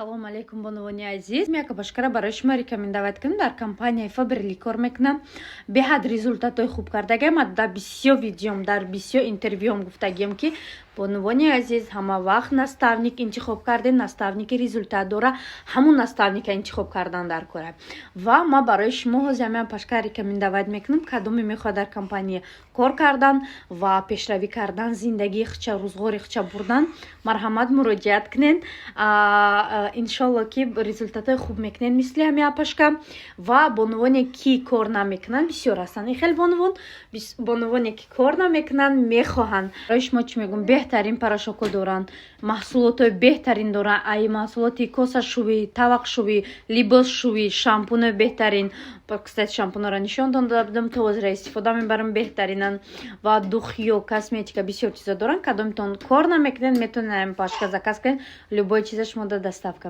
Салому алейкум, бонувони азиз. Яка башкара барои шумо рекомендовать кунам. Дар компанияи Фаберлик кор мекунам, беҳад результатҳои хуб кардагиам. Дар бисёр видеом, дар бисёр интервюом гуфтагиам, ки, бонувони азиз, ҳама вақт наставник интихоб кардем, наставники результат дора, ҳамун наставника интихоб кардан дар кора. Ва ма барои шумо ҳозир ҳамин пашка рекомендовать мекунам. Кадоме мехоҳад дар компания кор кардан ва пешравӣ кардан, зиндагии хича, рӯзғори хича бурдан, марҳамат, муроҷиат кунед. Иншолло, ки результатҳои хуб мекунед, мисли ҳами апашка. Ва бонувоне, ки кор намекунанд, бисёр ҳастанд ин хел бонувон, бонувоне, ки кор намекунанд, мехоҳанд. Барои шумо чӣ мегӯм? Беҳтарин порошокҳо доранд, маҳсулотҳои беҳтарин доранд, ай маҳсулоти косашӯвӣ, тавақшӯвӣ, либосшӯвӣ, шампунҳои беҳтарин. Кстати, шампунҳоро нишон дода будам, то ҳозира истифода мебарам, беҳтаринанд. Ва духиё, косметика, бисёр чизо доранд. Кадомитон кор намекунед, метавонед ҳами пашка заказ кунед, любой чиза шумо да доставка.